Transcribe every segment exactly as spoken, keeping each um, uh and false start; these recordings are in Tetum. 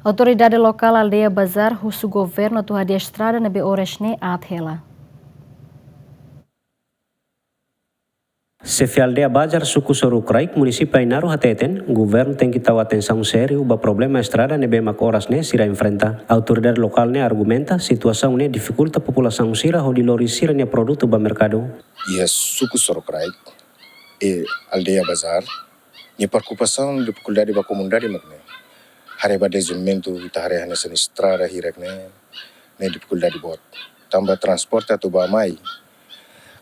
Autoridade lokál aldeia Bazar husu governu atu hadi'a estrada ne'ebé oras ne'e aat hela. Xefe aldeia Bazar, suku Sorukraik, munisípiu Ainaro hateten, governu tenke tau atensaun sériu ba problema estrada ne'ebé mak oras ne'e sira enfrenta. Autoridade lokál ne'e argumenta situasaun ne'e difikulta populasaun sira hodi lori sira-nia produtu ba merkadu. Iha suku Sorukraik, e aldeia Bazar, nia preokupasaun difikuldade ba komunidade mak ne'e. Haree ba dezenvolvimentu, ita haree hanesan estrada hirak ne'e, ne'e difikuldade boot. Tanba transporte atu bá mai,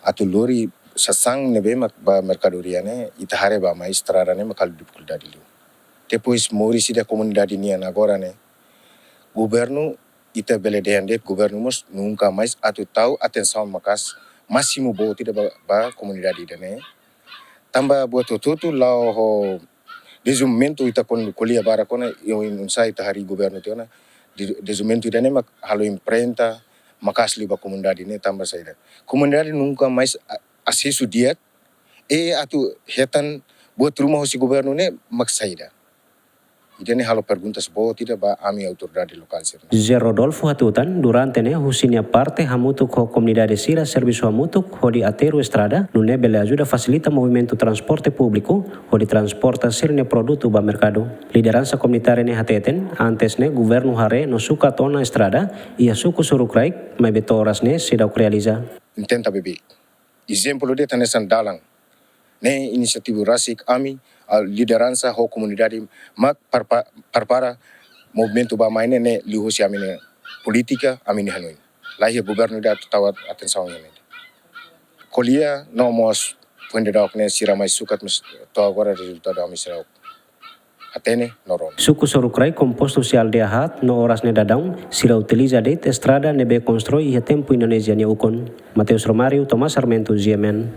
atu lori sasán ne'ebé mak ba merkadoria ne'e, ita haree bá mai estrada ne'e mak halo difikuldade liu. Depois moris ida komunidade nian agora ne'e, governu, ita bele dehan de'it governu mós nunka mais atu tau atensaun maka'as másimu boot ida ba, ba komunidade ida-ne'e. Tanba buat hotu-hotu la'o ho dezenvolvimentu, ita kon-, ko'alia barak ona, i oinsá ita harii governu tiha ona, de-, dezenvolvimentu ida-ne'e mak halo enfrenta maka'as liu ba komunidade ne'e tanba saida. Komunidade nunka mais a-, asesu di'ak, i atu hetan buat ruma husi governu ne'e mak saida. Ida-ne'e halo perguntas boot ida ba ami autoridade lokál sira-ne'e. José Rodolfo hatutan, durante ne'e husi nia parte hamutuk ho komunidade sira servisu hamutuk hodi aterru estrada, nune'e bele ajuda fasilita movimentu transporte públiku hodi transporta sira-nia produtu ba merkadu. Lideransa komunitária ne'e hateten, antes ne'e governu haree no sukat ona estrada iha suku Sorukraik, maibé to'o oras ne'e seidauk realiza. Intenta bebe. Ezemplu de'it hanesan dalan. Ne'e inisiativa rasik ami, a, lideransa ho komunidade mak parpa-, prepara movimentu bá mai ne'e, ne'e liuhusi ami-nia polítika, ami-nia hanoin. La iha governu ida atu tau atensaun iha ne'e. Ko'alia no mós foin daudauk ne'e sira mai sukat, mas to'o agora rezultadu ami seidauk hatene no rona. Suku Sorukraik kompostu husi aldeia haat no oras ne'e daudaun sira utiliza de'it estrada ne'ebé konstrui iha tempu Indonézia nia ukun. Mateus Romário, Tomás Sarmento, G M N.